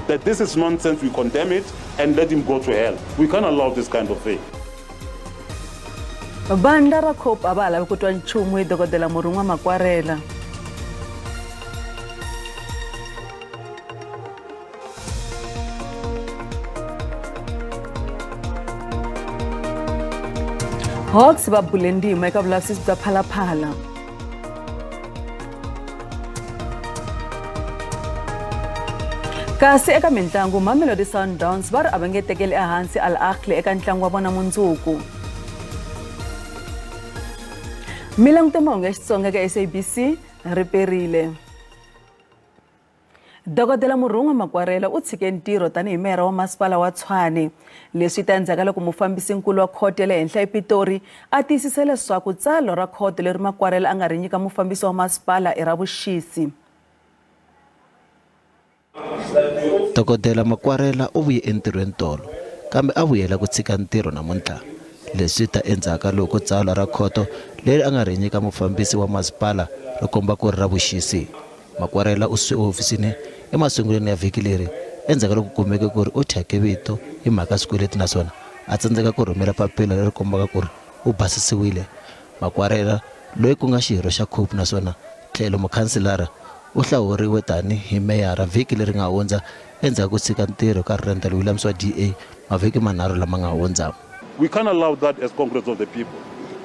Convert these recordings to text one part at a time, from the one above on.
that this is nonsense, we condemn it, and let him go to hell. We can't allow this kind of thing. Vandla ra Cope a va ha lavi ku twa nchumu hi Dokodela Murun'wa Makwarela. Hawks va bule ndima eka vulavisisi bya Phalaphala. Kasi eka mintlangu, Mamelodi Sundowns va ri a va nge tekeli ehansi Al Ahly eka ntlangu wa vona mundzuku. Mi langute mahungu ya Xitsonga eka SABC, ri perile. Dokodela Murhun'wa Makwarela u tshike ntirho tanihi meyara wa masipala wa Tshwane. Leswi ta endzhaku ka loko mufambisi-nkulu wa khoto ya le henhla ePitori a tiyisise leswaku tsalwa ra khoto leri Makwarela a nga ri nyika mufambisi wa masipala i ra vuxisi. Dokodela Makwarela u vuye entirhweni tolo, kambe a vuyela ku tshika ntirho namuntlha. Leswi ta endzhaku ka loko tsalwa ra khoto leri a nga ri nyika mufambisi wa masipala ri komba ku ri ra vuxisi. Makwarela u susiwe ehofisini emasungulweni ya vhiki leri endzhaku ka loko ku kumeke ku ri u thyake vito hi mhaka ya swikweleti naswona a tsandzeka ku rhumela papila leri kombaka ku ri u basisiwile. Makwarela, loyi ku nga xirho xa Cope naswona tlhelo mukhanselara, u hlawuriwe tani hi meyara vhiki leri nga hundza endzhaku ko tshika ntirho ka Randall Williams wa DA mavhiki manharhu lama nga hundza. We can't allow that as Congress of the People.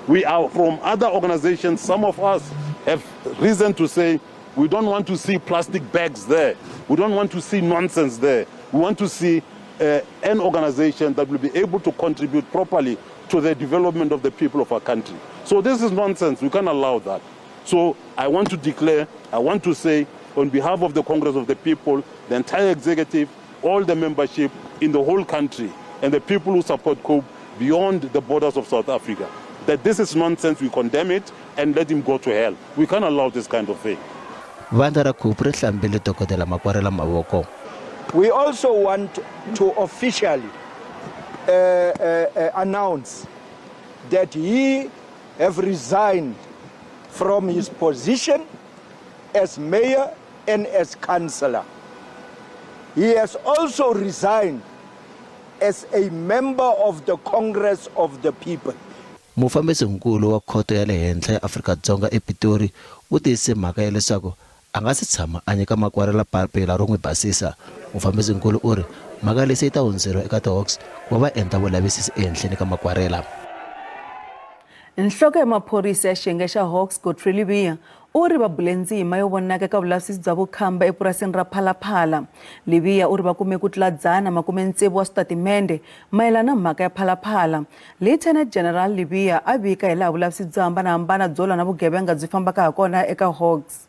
We are from other organizations. Some of us have reason to say we don't want to see plastic bags there. We don't want to see nonsense there. We want to see an organization that will be able to contribute properly to the development of the people of our country. So this is nonsense. We can't allow that. So I want to declare, I want to say, on behalf of the Congress of the People, the entire executive, all the membership in the whole country, and the people who support COPE beyond the borders of South Africa, that this is nonsense, we condemn it, and let him go to hell. We can't allow this kind of thing. Vandla ra COPE ri hlambile Dokodela Makwarela mavoko. We also want to officially announce that he have resigned from his position as mayor and as councillor. He has also resigned as a member of the Congress of the People. Mufambisi-nkulu wa Khoto ya le Henhla ya Afrika-Dzonga ePitori u tiyisise mhaka ya leswaku a nga si tshama a nyika Makwarela papila ro n'wi basisa. Mufambisi-nkulu u ri mhaka leyi se yi ta hundziseriwa eka ti-Hawks ku va va endla vulavisisi ehenhleni ka Makwarela. Nhloko ya maphorisa ya xiyenge xa Hawks Godfrey Lebeya u ri va bule ndzima yo vonaka eka vulavisisi bya vukhamba epurasini ra Phalaphala. Lebeya u ri va kume ku tlula 160 wa switatimende mayelana na mhaka ya Phalaphala. Lieutenant General Lebeya a vika hilaha vulavisisi byo hambanahambana byo lwa na vugevenga byi fambaka hakona eka Hawks.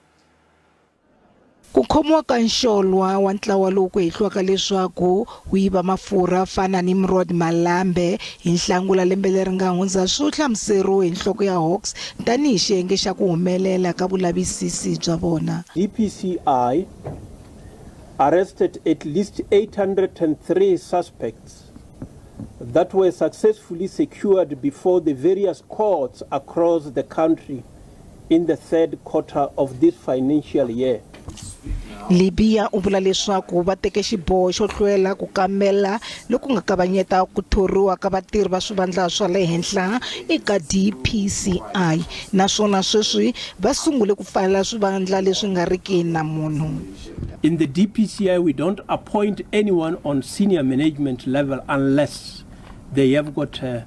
Ku khomiwa ka nxolwa wa ntlawa lowu ku hehliwaka leswaku wu yiva mafurha fana Nimrod Malambe hi Nhlangula lembe leri nga hundza swi hlamuseriwe hi nhloko ya Hawks tanihi xiyenge xa ku humelela ka vulavisisi bya vona. DPCI arrested at least 803 suspects that were successfully secured before the various courts across the country in the third quarter of this financial year. Libya u vula leswaku va teke xiboho xo hlwela ku kambela loku nga kavanyeta ku thoriwa ka vatirhi va swivandla swa le henhla eka DPCI naswona sweswi va sungule ku pfala swivandla leswi nga riki na munhu. In the DPCI we don't appoint anyone on senior management level unless they have got a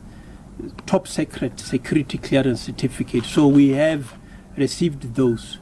top secret security clearance certificate. So we have received those.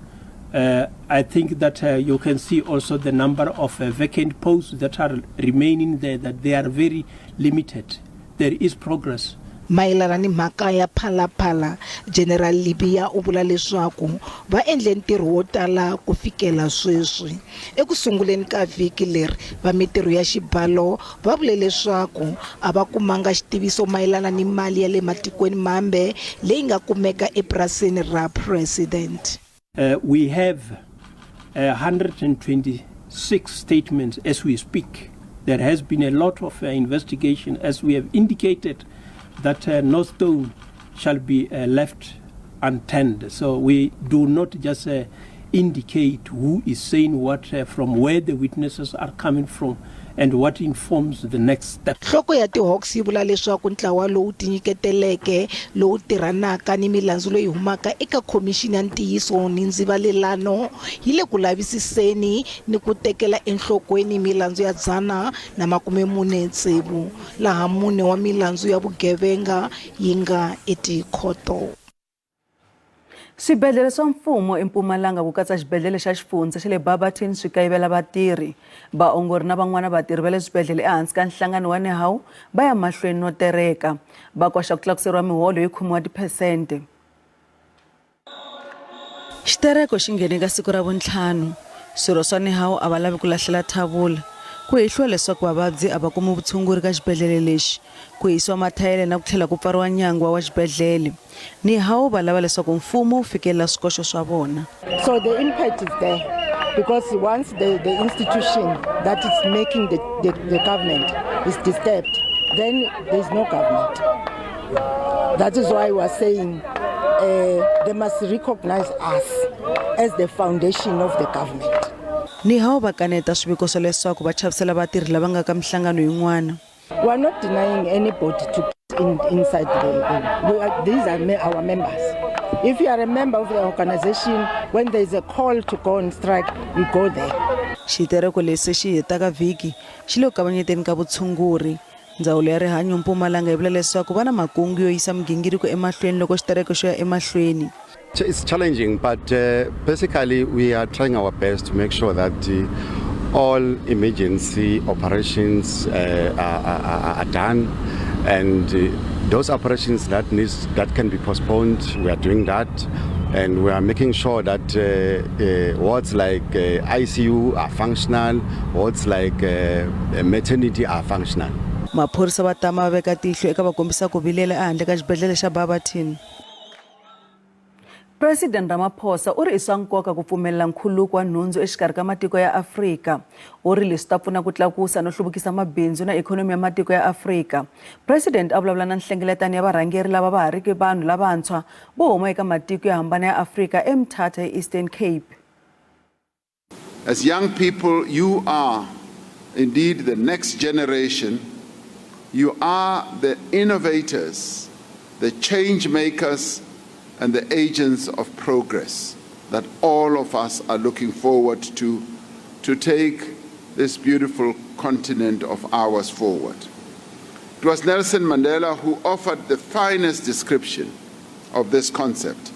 I think that you can see also the number of vacant posts that are remaining there, that they are very limited. There is progress. Mayelana ni mhaka ya Phalaphala, General Lebeya u vula leswaku va endle ntirho wo tala ku fikela sweswi. Eku sunguleni ka vhiki leri, va mitirho ya xibalo va vule leswaku a va kumanga xitiviso mayelana ni mali ya le matikweni mambe leyi nga kumeka epurasini ra President. We have 126 statements as we speak. There has been a lot of investigation, as we have indicated that no stone shall be left unturned. So we do not just indicate who is saying what, from where the witnesses are coming from, and what informs the next step. Nhloko ya ti-Hawks yi vula leswaku ntlawa lowu tinyiketeleke lowu tirhanaka ni milandzu leyi humaka eka Khomixini ya Ntiyiso ni Ndzivalelano yi le ku lavisiseni ni ku tekela enhlokweni milandzu ya 146, laha mune wa milandzu ya vugevenga yi nga etikhoto. Swibedhlele swa mfumo eMpumalanga ku katsa xibedhlele xa xifundza xa le Barberton swi kayivela vatirhi. Vaongori na van'wana vatirhi va le swibedhlele ehansi ka nhlangano wa NEHAWU va ya mahlweni no tereka. Va koxa ku tlakuseriwa miholo hi khume wa tiphesente. Xitereko xi nghene eka siku ra vuntlhanu. Swirho swa NEHAWU a va lavi ku lahlela thavula. Ku hehliwa leswaku vavabyi a va kumi vutshunguri ka xibedhlele lexi. Ku hisiwa mathayele na ku tlhela ku pfariwa nyangwa wa xibedhlele. NEHAWU va lava leswaku mfumo wu fikelela swikoxo swa vona. So the impact is there because once the institution that is making the government is disturbed, then there is no government. That is why we are saying they must recognize us as the foundation of the government. NEHAWU va kaneta swiviko swa leswaku va chavisela vatirhi lava nga ka minhlangano yin'wana. We are not denying anybody to get inside the we are, these are our members. If you are a member of the organization, when there is a call to go on strike, you go there. Xitereko lexi xi hetaka vhiki xi le ku kavanyeteni ka vutshunguri. Ndzawulo ya Rihanyo Mpumalanga yi vula leswaku va na makungu yo yisa migingiriko emahlweni loko xitereko xo ya emahlweni. It's challenging, but basically we are trying our best to make sure that all emergency operations are done, and those operations that needs that can be postponed, we are doing that, and we are making sure that wards like ICU are functional, wards like maternity are functional. Maphorisa va tama va veka tihlo eka vakombisa ku vilela ehandle ka xibedhlele xa Barberton. President Ramaphosa u ri i swa nkoka ku pfumelela nkhuluko wa nhundzu exikarhi ka matiko ya Afrika. U ri leswi ta pfuna ku tlakusa no hluvukisa mabindzu na ikhonomi ya matiko ya Afrika. President a vulavula na nhlengeletano ya varhangeri lava va ha riki vanhu lavantshwa vo huma eka matiko yo hambana ya Afrika eMthatha eEastern Cape. As young people, you are indeed the next generation. You are the innovators, the change makers, and the agents of progress that all of us are looking forward to take this beautiful continent of ours forward. It was Nelson Mandela who offered the finest description of this concept.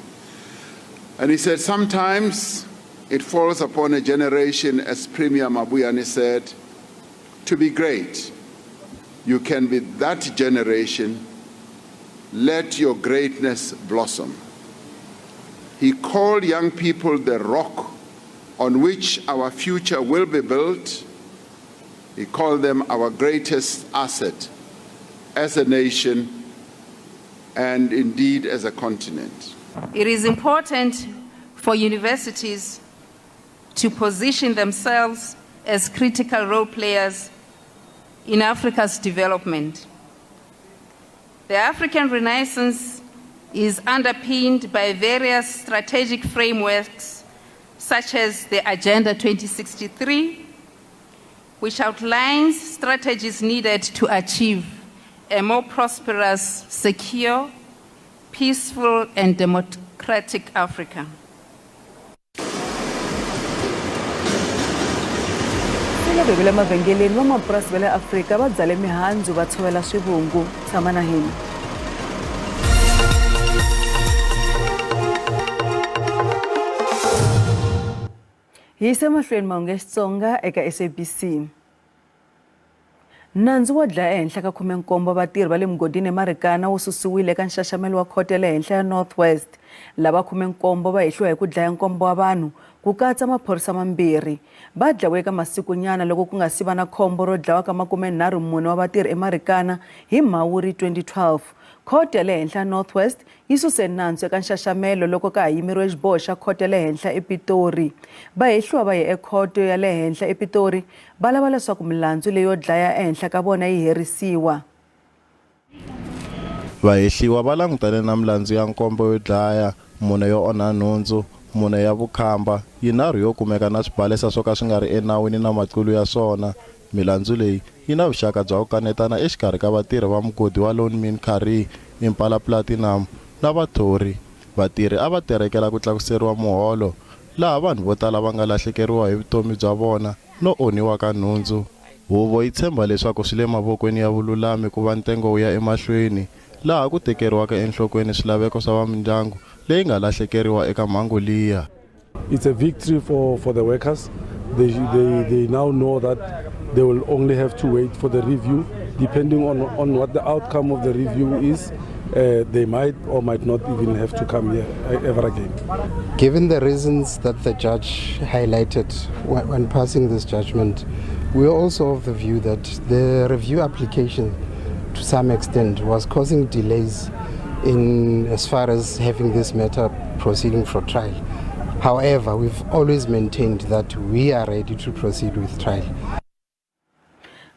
And he said, sometimes it falls upon a generation, as Premier Mabuyane said, to be great. You can be that generation. Let your greatness blossom. He called young people the rock on which our future will be built. He called them our greatest asset as a nation and indeed as a continent. It is important for universities to position themselves as critical role players in Africa's development. The African Renaissance is underpinned by various strategic frameworks such as the Agenda 2063, which outlines strategies needed to achieve a more prosperous, secure, peaceful, and democratic Africa. Sele mavhengeleni van'wamapurasi va le Afrika va byale mihandzu va tshovela swivungu. Tshama na hina. Hi yisa emahlweni mahungu ya Xitsonga eka SABC. Nandzu wo dlaya ehenhla ka 17 vatirhi va le mugodini eMarikana wu susiwile eka nxaxamelo wa khoto ya le henhla ya North West. Lava 17 va hehliwa hi ku dlaya nkombo wa vanhu ku katsa maphorisa mambirhi. Va dlawe eka masikunyana loko ku nga si va na khombo ro dlawa ka 34 wa vatirhi eMarikana hi Mhawuri 2012. Khoto ya le henhla ya North West yi suse nandzu eka nxaxamelo loko ka ha yimeriwe xiboho xa khoto ya le henhla ePitori. Vahehliwa va ye ekhoto ya le henhla ePitori va lava leswaku milandzu leyo dlaya ehenhla ka vona yi herisiwa. Vahehliwa va langutane na milandzu ya nkombo yo dlaya, mune yo onha nhundzu, Mune ya vukhamba, yinharhu yo kumeka na swibalesa swo ka swi nga ri enawini na maqulu ya swona. Milandzu leyi yi na vuxaka bya ku kanetana exikarhi ka vatirhi va mugodi wa Lonmin Karee, Impala Platinum na vathori. Vatirhi a va terekela ku tlakuseriwa muholo, laha vanhu vo tala va nga lahlekeriwa hi vutomi bya vona no onhiwa ka nhundzu. Huvo yi tshemba leswaku swi le mavokweni ya vululami ku va ntengo wu ya emahlweni, laha ku tekeriwaka enhlokweni swilaveko swa vamindyangu leyi nga lahlekeriwa eka mhangu liya. It's a victory for, for the workers. They, they, they now know that they will only have to wait for the review. Depending on, on what the outcome of the review is, they might or might not even have to come here ever again. Given the reasons that the judge highlighted when, when passing this judgment, we are also of the view that the review application, to some extent, was causing delays in as far as having this matter proceeding for trial. However, we've always maintained that we are ready to proceed with trial.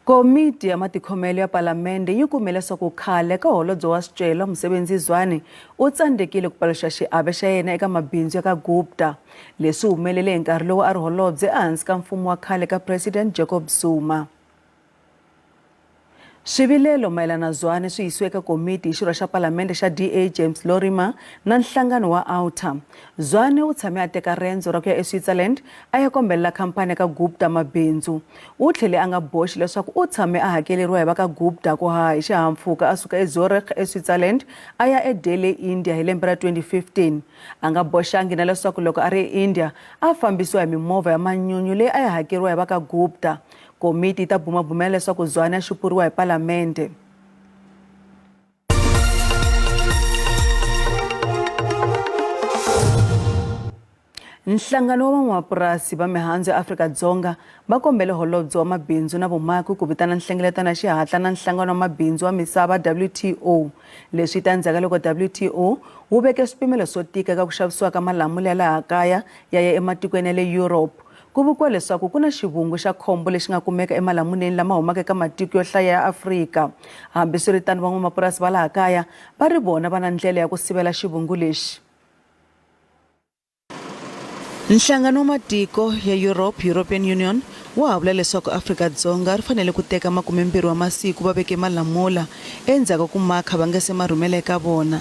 Komiti ya matikhomelo ya Palamende yi kume leswaku khale ka holobye wa swicelwa Mosebenzi Zwane u tsandzekile ku paluxa xiave xa yena eka mabindzu ya ka Gupta. Leswi humelele hi nkarhi lowu a ri holobye ehansi ka mfumo wa khale ka President Jacob Zuma. Swivilelo mayelana na Zwane swi yisiwe eka komiti hi xirho xa palamende xa DA James Lorimer na nhlangano wa OUTA. Zwane u tshame a teka rendzo ra ku ya eSwitzerland a ya kombelela khampani ya ka Gupta mabindzu. U tlhele a nga boxi leswaku u tshame a hakeleriwa hi va ka Gupta ku haha hi xihahampfhuka a suka eZurich eSwitzerland a ya eDelhi eIndia hi lembe ra 2015. A nga boxangi na leswaku loko a ri eIndia a fambisiwa hi mimovha ya manyunyu leyi a yi hakeriwa hi va ka Gupta. Komiti yi ta bumabumela leswaku Zwane a xupuriwa hi palamende. Nhlangano wa van'wamapurasi va mihandzu ya Afrika-Dzonga va kombele holobye wa mabindzu na vumaki ku vitana nhlengeletano ya xihatla na nhlangano wa mabindzu wa misava WTO. Leswi ta endzhaku ka loko WTO wu veke swipimelo swo tika eka ku xavisiwa ka malamula ya laha kaya ya ya ematikweni ya le Europe. Ku vikiwa leswaku ku na xivungu xa khombo lexi nga kumeka emalamuneni lama humaka eka matiko yo hlaya ya Afrika. Hambiswiritano, van'wamapurasi va laha kaya va ri vona va na ndlela ya ku sivela xivungu lexi. Nhlangano wa Matiko ya Europe, European Union, wa ha vula leswaku Afrika-Dzonga ri fanele ku teka makumembirhi wa masiku va veke malamula endzhaku ka ku makha va nga se ma rhumela eka vona.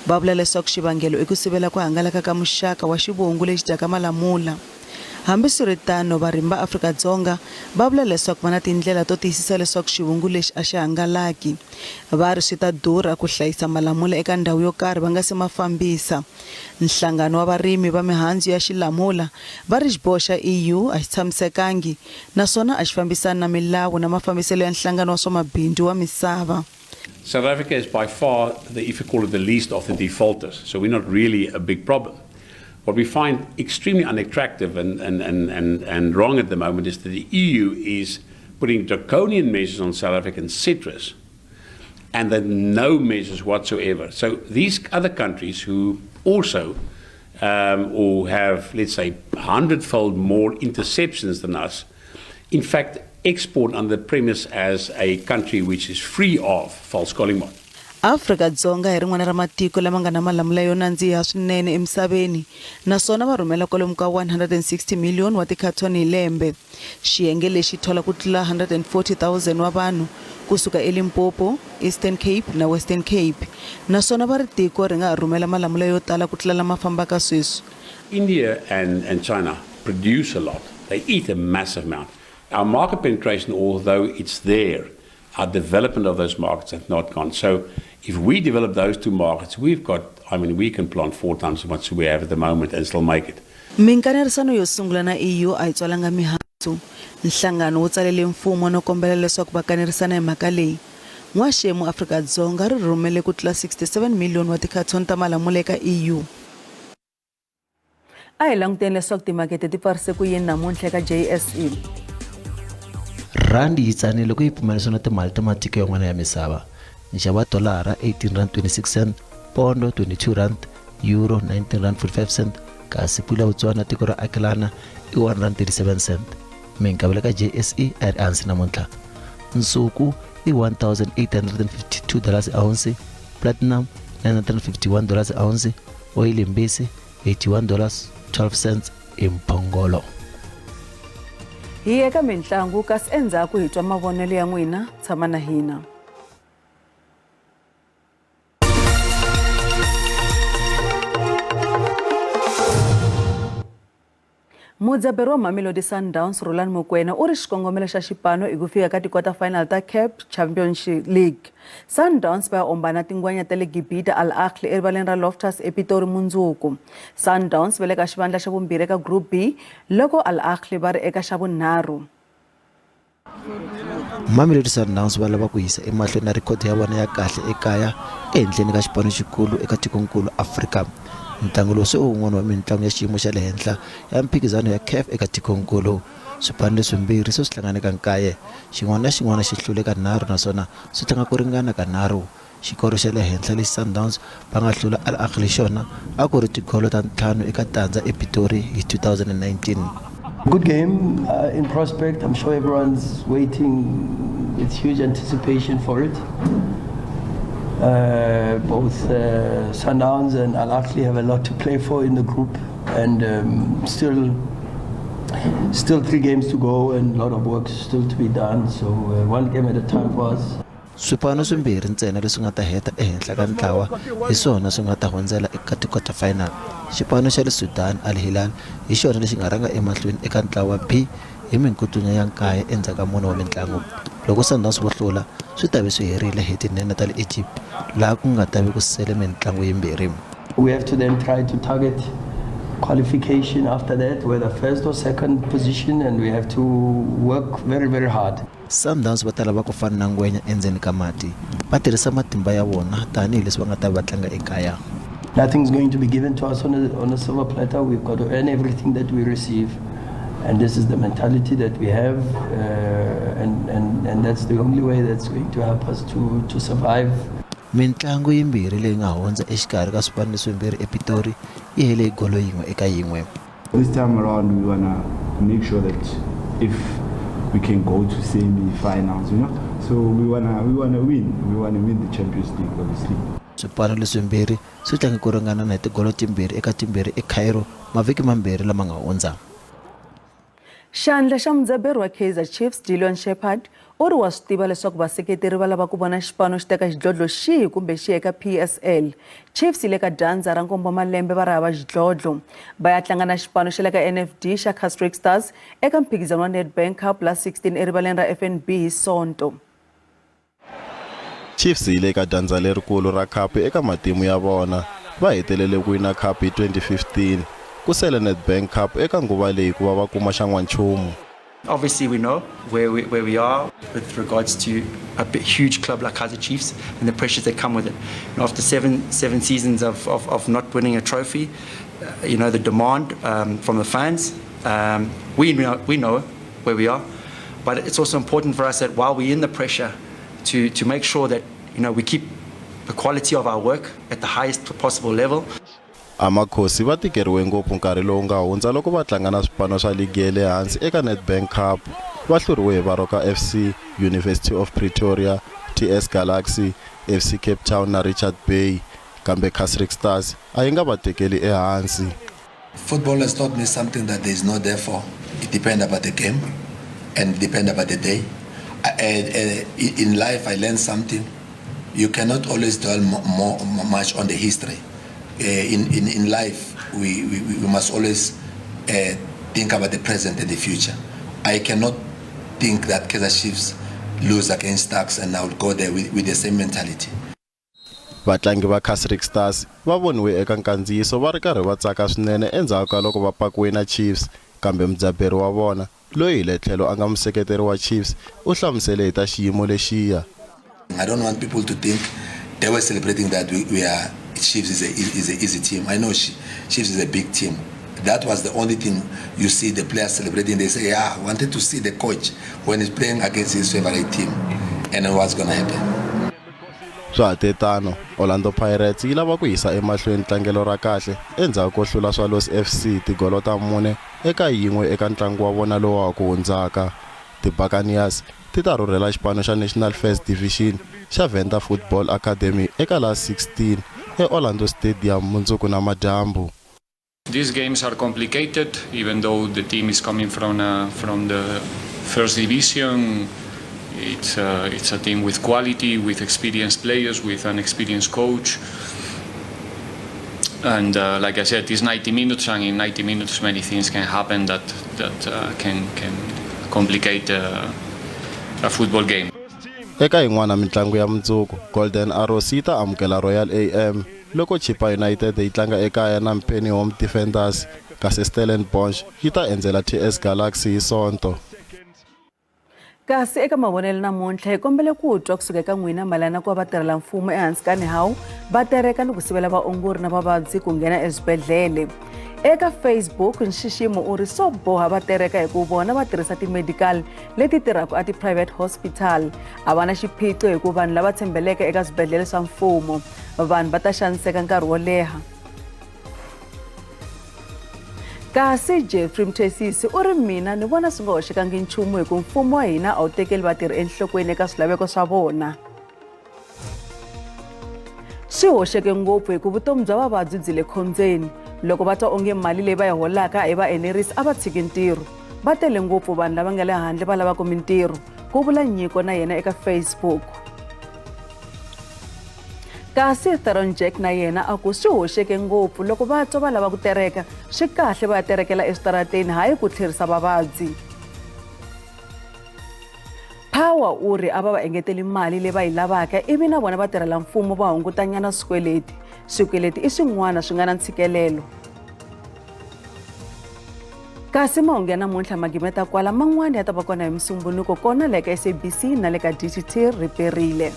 Va vula leswaku xivangelo i ku sivela ku hangalaka ka muxaka wa xivungu lexi dyaka malamula. Hambiswiritano, varimi va Afrika-Dzonga va vula leswaku va na tindlela to tiyisisa leswaku xivungu lexi a xi hangalaki. Va ri swi ta durha ku hlayisa malamula eka ndhawu yo karhi va nga se ma fambisa. Nhlangano wa varimi va mihandzu ya xilamula va ri xiboho xa EU a xi tshamisekangi naswona a xi fambisani na milawu na mafambiselo ya Nhlangano wa swa Mabindzu wa Misava. South Africa is by far the, if you call it the least of the defaulters, so we're not really a big problem. What we find extremely unattractive and, and, and, and, and wrong at the moment is that the EU is putting draconian measures on South African citrus and then no measures whatsoever. So these other countries who also or have, let's say, hundredfold more interceptions than us, in fact, export on the premise as a country which is free of false calling moth. Afrika-Dzonga hi rin'wana ra matiko lama nga na malamula yo nandziha swinene emisaveni naswona va rhumela kwalomu ka 160 million wa tikhathoni hi lembe. Xiyenge lexi thola ku tlula 140,000 wa vanhu kusuka eLimpopo, Eastern Cape na Western Cape naswona va ri tiko ri nga ha rhumela malamula yo tala ku tlula lama fambaka sweswi. India and, and China produce a lot. They eat a massive amount. Our market penetration, although it's there, our development of those markets has not gone. So if we develop those two markets, we've got, I mean, we can plant four times as much as we have at the moment and still make it. Minkanerisano yo sungula na EU a yi tswalanga mihandzu. Nhlangano wu tsalele mfumo no kombela leswaku va kanerisana hi mhaka leyi. N'waxemu Afrika-Dzonga ri rhumele ku tlula 67 million wa tikhathoni ta malamula eka EU. A hi languteni leswaku timakete ti pfarise ku yini namuntlha eka JSE. Rhandi yi tsanile ku yi pimanisiwa na timali ta matiko yan'wana ya misava. Nxavo wa dolara R18.26, pondo R22, euro R19.45 kasi pula Botswana tiko ra akelana i R1.37. Minkavelo ka JSE a yi ri ehansi namuntlha. Nsuku i $1852 ounce, platinum $951 ounce, oyili mbisi $81. 12 cents hi mphongolo. Hi eka mintlangu kasi endzhaku hi twa mavonelo ya n'wina tshama na hina. Mudzaberi wa Mamelodi Sundowns Rulani Mokwena u ri xikongomelo xa xipano i ku fika ka ti-quarter final ta CAF Championship League. Sundowns va ya ombana tingwenya ta le Gibita Al Ahly erivaleni ra Loftus ePitori mundzuku. Sundowns va le ka xivandla xa vumbirhi eka Group B loko Al Ahly va ri eka xa vunharhu. Mamelodi Sundowns va lava ku yisa emahlweni na rhekhodo ya vona ya kahle ekaya ehenhleni ka xipano xikulu eka tikonkulu Afrika. Ntlangu lowu se u wun'wana wa mintlangu ya xiyimo xa le henhla ya mphikizano ya CAF eka tikonkulu. Swipano leswimbirhi se swi hlangane ka nkaye, xin'wana na xin'wana xi hlule kanharhu naswona swi tlanga ku ringana kanharhu. Xikoro xa le henhla lexi Sundowns va nga hlula Al Ahly xona a ku ri tigolo ta 5-0 ePitori hi 2019. Good game in prospect. I'm sure everyone's waiting with huge anticipation for it. Both Sundowns and Al Ahly have a lot to play for in the group, and still 3 games to go and a lot of work still to be done. So one game at a time for us. Swipano swimbirhi ntsena leswi nga ta heta ehenhla ka ntlawa hi swona swi nga ta hundzela eka ti-quarter final. Xipano xa le Sudan, Al Hilal, hi xona lexi nga rhanga emahlweni eka ntlawa wa B hi minkutunya ya nkaye endzhaku ka mune wa mintlangu. Loko Sundowns vo hlula, swi ta ve swi herile hi tinhenha ta le Egypt laha ku nga ta ve ku sele mintlangu yimbirhi. We have to then try to target qualification after that, whether first or second position, and we have to work very, very hard. Sundowns va ta lava ku fana na ngwenya endzeni ka mati, va tirhisa matimba ya vona tanihi leswi va nga ta va tlanga ekaya. Nothing's going to be given to us on a silver platter. We've got to earn everything that we receive, and this is the mentality that we have, and that's the only way that's going to help us to survive. Mintlangu yimbirhi leyi nga hundza exikarhi ka swipano leswimbirhi ePitori yi hele hi golo yin'we eka yin'we. This time around we want to make sure that if we can go to semi-finals, you know. So we want to win. We want to win the Champions League, obviously. Swipano leswimbirhi swi tlange ku ringana na hi tigolo timbirhi eka timbirhi eCairo mavhiki mambirhi lama nga hundza. Xandla xa mudzaberi wa Kaizer Chiefs Dillon Sheppard u ri wa swi tiva leswaku vaseketeri va lava ku vona xipano xi teka xidlodlo xihi kumbe xihi eka PSL. Chiefs yi le ka dyandza ra nkombo malembe va ri hava xidlodlo. Va ya tlanga na xipano xa le ka NFD xa Casric Stars eka mphikizano wa Nedbank Cup la 16 erivaleni ra FNB hi Sonto. Chiefs yi le ka dyandza lerikulu ra khapu eka matimu ya vona. Va hetelele ku wina khapu hi 2015. Ku sele Nedbank Cup eka nguva leyi ku va va kuma xan'wanchumu. Obviously, we know where we are with regards to a huge club like Kaizer Chiefs and the pressures that come with it. And after seven seasons of not winning a trophy, the demand from the fans, we know where we are. But it's also important for us that while we're in the pressure, to make sure that we keep the quality of our work at the highest possible level. Amakhosi va tikeriwe ngopfu nkarhi lowu nga hundza loko va tlanga na swipano swa ligi ya le hansi eka Nedbank Cup. Va hluriwe hi Baroka FC, University of Pretoria, TS Galaxy, FC Cape Town na Richard Bay. Kambe Casric Stars a yi nga va tekeli ehansi. Football has taught me something that there is no therefore. It depends about the game and depends about the day. In life, I learned something. You cannot always dwell much on the history. In life, we must always think about the present and the future. I cannot think that Kaizer Chiefs lose against Stars and I will go there with the same mentality. Vatlangi va Casric Stars va voniwe eka nkandziyiso va ri karhi va tsaka swinene endzhaku ka loko va pakiwe na Chiefs, kambe mudzaberi wa vona loyi hi le tlhelo a nga museketeri wa Chiefs u hlamusele hi ta xiyimo lexiya. I don't want people to think they were celebrating that we are Chiefs is a easy team. I know Chiefs is a big team. That was the only thing you see the players celebrating. They say, yeah, I wanted to see the coach when he's playing against his favorite team and what's going to happen. Swa ha te tano, Orlando Pirates yi lava ku yisa emahlweni tlangelo ra kahle endzhaku ko hlula Swallows FC tigolo ta 4-1 eka ntlangu wa vona lowu wa ku hundzaka. Ti-Buccaneers ti ta rhurhela xipano xa National First Division xa Venda Football Academy eka la 16 eOrlando Stadium mundzuku na madyambu. These games are complicated, even though the team is coming from uh, from the first division. It's uh, it's a team with quality, with experienced players, with an experienced coach. And uh, like I said, it's 90 minutes, and in 90 minutes, many things can happen that that uh, can can complicate uh, a football game. Eka yin'wana mintlangu ya mundzuku, Golden Arrows yi ta amukela Royal AM loko Chippa United yi tlanga ekaya na Mpheni Home Defenders kasi Stellenbosch yi ta endzela TS Galaxy hi Sonto. Kasi eka mavonelo namuntlha hi kombele ku twa kusuka eka n'wina mayelana na ku va vatirhelamfumo ehansi ka NEHAWU va tereka ni ku sivela vaongori na vavabyi ku nghena eswibedhlele. Eka Facebook Nxiximo u ri swo boha va tereka hi ku vona va tirhisa ti-medical leti tirhaka a ti-private hospital. A va na xiphiqo hi ku vanhu lava tshembeleke eka swibedhlele swa mfumo vanhu va ta xaniseka nkarhi wo leha. Kasi Jeffrey Mthesisi u ri mina ni vona swi nga hoxekangi nchumu hi ku mfumo wa hina a wu tekeli vatirhi enhlokweni eka swilaveko swa vona. Swi hoxeke ngopfu hi ku vutomi bya vavabyi byi le khombyeni. Loko va twa onge mali leyi va yi holaka a yi va enerisi a va tshiki ntirho. Va tele ngopfu vanhu lava nga le handle va lavaka mintirho, ku vula Nyiko na yena eka Facebook. Kasi Theron Jack na yena a ku swi hoxeke ngopfu loko va twa va lava ku tereka, swi kahle va ya terekela eswitarateni hayi ku tlherisa vavabyi. Power u ri a va va engeteli mali leyi va yi lavaka ivi na vona vatirhela mfumo va hungutanyana swikweleti. Swikweleti i swin'wana swi nga na ntshikelelo. Kasi mahungu ya namuntlha ma gimeta kwala, man'wana ya ta va kona hi Musumbhunuko kona la eka SABC na le ka DTT riperile.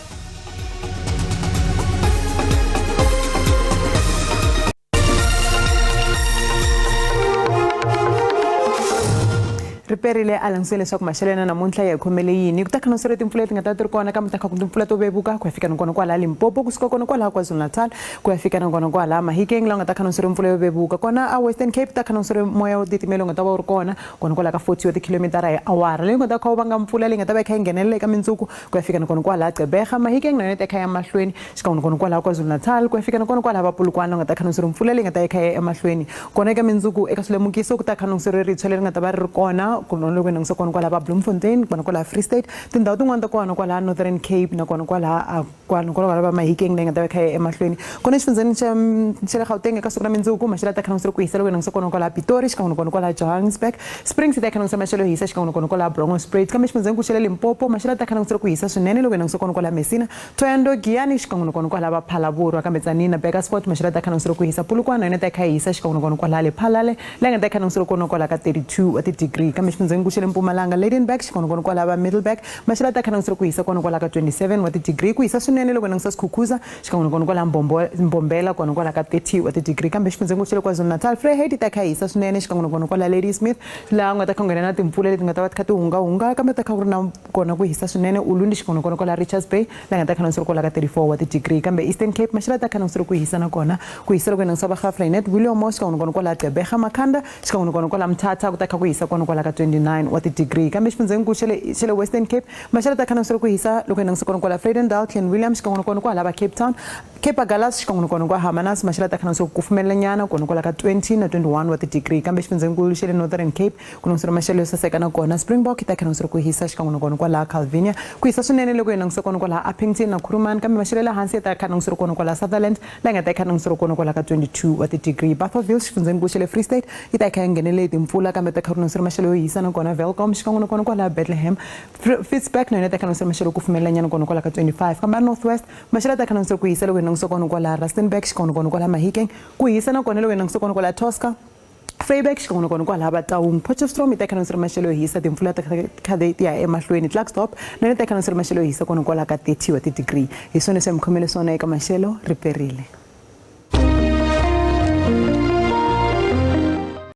Riperile a langusile leswaku maxelo ya namuntlha ya hi khomele yini ku ta khanoseriwa timpfula leti nga ta ti ri kona kambe ta kha ku timpfula to vevuka ku ya fika na kona kwalaha Limpopo kusuka kona kwalaha KwaZulu-Natal ku ya fika na kona kwalaha Mahikeng laha u nga ta khanoseriwa mpfula yo vevuka kona a Western Cape ta khanoseriwa moya wo titimela wu nga ta va wu ri kona kona kwalaha ka 40 wa tikhilomitara hi awara leyi nga ta kha wu vanga mpfula leyi nga ta va yi kha yi nghenelela eka mindzuku ku ya fika na kona kwalaha Gqeberha Mahikeng na yona yi ta kha ya mahlweni xikan'we na kona kwalaha KwaZulu-Natal ku ya fika na kona kwalaha va Polokwane la nga ta khanoseriwa mpfula leyi nga ta yi kha yi ya emahlweni kona eka mindzuku eka swilemukiso ku ta khanoseriwa ritshwa leri nga ta va ri ri kona loko hi langutisa kona kwalaha va Bloemfontein kona kwalaha Free State tindhawu tin'wana ta kona kwalaha Northern Cape na kona kwalaha kwala kwala va Mahikeng leyi nga ta va kha yi ya emahlweni kona exifundzheni xa xa le Gauteng eka siku ra mindzuku maxelo ya ta khanoseriwa ku hisa loko hi langutisa kona kwalaha Pitori xikan'we na kona kwalaha Johannesburg Springs yi ta kha langutisa maxelo yo hisa xikan'we na kona kwalaha Bronkhorstspruit kambe exifundzheni xa le Limpopo maxelo ya ta kha langutisa ku hisa swinene loko hi langutisa kona kwalaha Messina Thohoyandou Giyani xikan'we na kona kwalaha va Phalaborwa kambe Tzaneen na Burgersfort maxelo ya ta kha langutisa ku hisa Polokwane na yona yi ta kha yi hisa xikan'we na kona kwalaha Lephalale laha nga ta kha langutisa kona kwalaha ka 32 wa ti-degree kambe exifundzheni xa le Mpumalanga Lydenburg xikan'we na kona kwalaha va Middelburg maxelo ya ta kha langutisa ku hisa kona kwalaha ka 27 wa ti-degree ku hisa swinene loko hi langutisa Skukuza xikan'we na kona kwalaha Mbombela kona kwalaha ka 30 wa ti-degree kambe exifundzheni xa le KwaZulu-Natal Vryheid yi ta kha yi hisa swinene xikan'we na kona kwalaha Ladysmith laha ku nga ta kha ku nghena na timpfula leti nga ta va ti kha ti hungahunga kambe ta kha ku ri na kona ku hisa swinene Ulundi xikan'we na kona kwalaha Richards Bay laha nga ta kha na kwalaha ka 34 wa ti-degree kambe Eastern Cape maxelo ya ta kha na ku hisa na kona ku hisa loko hi langutisa va Graaff-Reinet Willowmore xikan'we na kona kwalaha Gqeberha Makhanda xikan'we na kona kwalaha Mthatha ku ta kha ku hisa kona kwalaha ka 29 wa ti-degree kambe xifundzhenikulu xa le xa le Western Cape maxelo ya ta kha na ku hisa loko hi langutisa kona kwalaha Vredendal Clanwilliam xikan'we na kona kwalaha va Cape Town Cape Agulhas xikan'we na kona kwa Hermanus maxelo ya ta kha na ku kufumelela nyana kona kwalaha ka 20 na 21 wa ti-degree kambe xifundzhenikulu xa le Northern Cape ku languseriwa maxelo yo saseka na kona Springbok yi ta kha languseriwa ku hisa xikan'we na kona kwalaha Calvinia ku hisa swinene loko hi languse kona kwalaha Upington na Kuruman kambe maxelo ya le hansi ya ta kha languseriwa kona kwalaha Sutherland laha nga ta kha languseriwa kona kwalaha ka 22 wa ti-degree Bothaville xifundzhenikulu xa le Free State yi ta kha yi nghenele hi timpfula kambe ta kha ku languseriwa maxelo yo hisa na kona Welkom xikan'we na kona kwalaha Bethlehem Ficksburg na yona yi ta kha languseriwa maxelo yo kufumelela nyana kona kwalaha ka 25 kambe a North West maxelo ya ta kha languseriwa ku hisa loko hi languse kona kwalaha Rustenburg xikan'we na kona kwalaha Mahikeng ku hisa na kona loko hi languse kona kwalaha Tosca Vryburg xikan'we na kona kwalaha va Taung Potchefstroom yi ta kha ri maxelo yo hisa timpfula ta kha ti ya emahlweni Klerksdorp na yona yi ta kha ri maxelo yo hisa kona kwalaha ka 30 wa ti-degree hi swona leswi hi mi khomele swona eka maxelo ri perile.